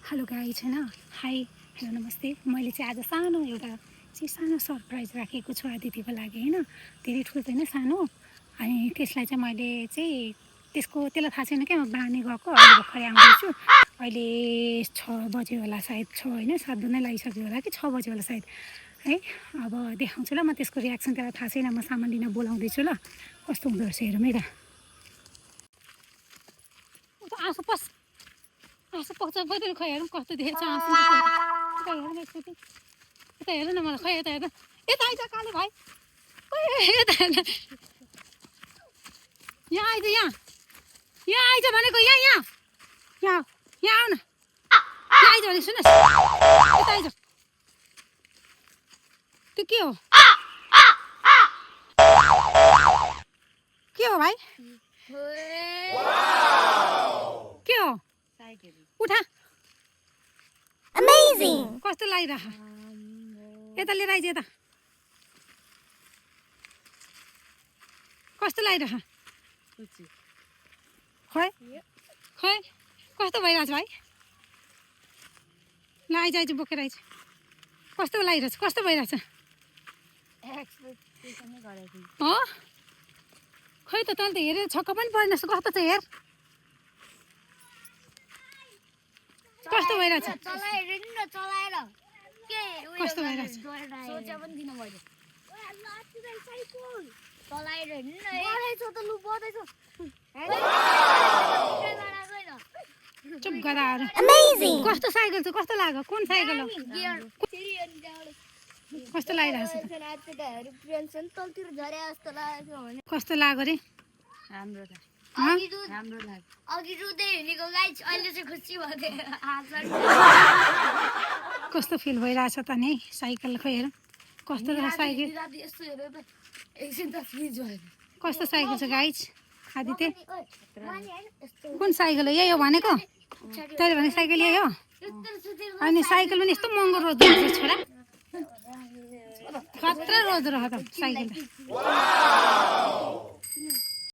hello guys हैन hi hello नमस्ते मैले चाहिँ आज सानो एउटा सानो सरप्राइज राखेको छु आदितीको लागि हैन धेरै ठुलो छैन सानो अनि त्यसलाई चाहिँ मैले चाहिँ त्यसलाई थाहा छैन क्या म बानी गएको अहिले भर्खरै आउँदैछु अहिले 6 बजे होला सायद 6 हैन 7 बज्नै लागिसक्यो होला कि 6 बजे होला सायद है अब देखाउँछु ल म त्यसको रियाक्सन त्यसलाई थाहा छैन म सामान लिन बोलाउँदैछु ल कस्तो हुँदो रहेछ हेरौँ है त आँसु पस आँसु पक्छ बदल खै हेरौँ कस्तो देखेको छ आँसु यता हेरौँ एकचोटि यता हेर न मलाई खै यता हेर यता आइज काले भाइ यता हेर यहाँ आइज यहाँ आइज भनेको यहाँ यहाँ यहाँ यहाँ आऊ न यहाँ आइज भने सुन्नुहोस् यता आइज त्यो के हो भाइ के हो उठा अमेजिङ कस्तो लागिरह यता लिएर आइज यता कस्तो लागिरह खै खै कस्तो भइरहेछ भाइ ल आइज आइज बोकेर आइज कस्तो लागिरहेछ कस्तो भइरहेछ हो खै त तैँले त हेरेर छक्क पनि पर्दैन कस्तो छ हेर कस्तो भइरहेछ कस्तो भइरहेछ चुप गराएर कस्तो साइकल छ कस्तो लाग्यो कुन साइकल हो कस्तो लागिरहेछ कस्तो लाग्यो रे राम्रो कस्तो फिल भइरहेछ त नि साइकल खै हेर कस्तो साइकल कस्तो साइकल छ गाइज आदित्य कुन साइकल हो यही हो भनेको तैँले भने साइकल यही हो अनि साइकल पनि यस्तो महँगो रोज्दो रहेछ छोरा खतरा रोज्दो रहेछ त साइकल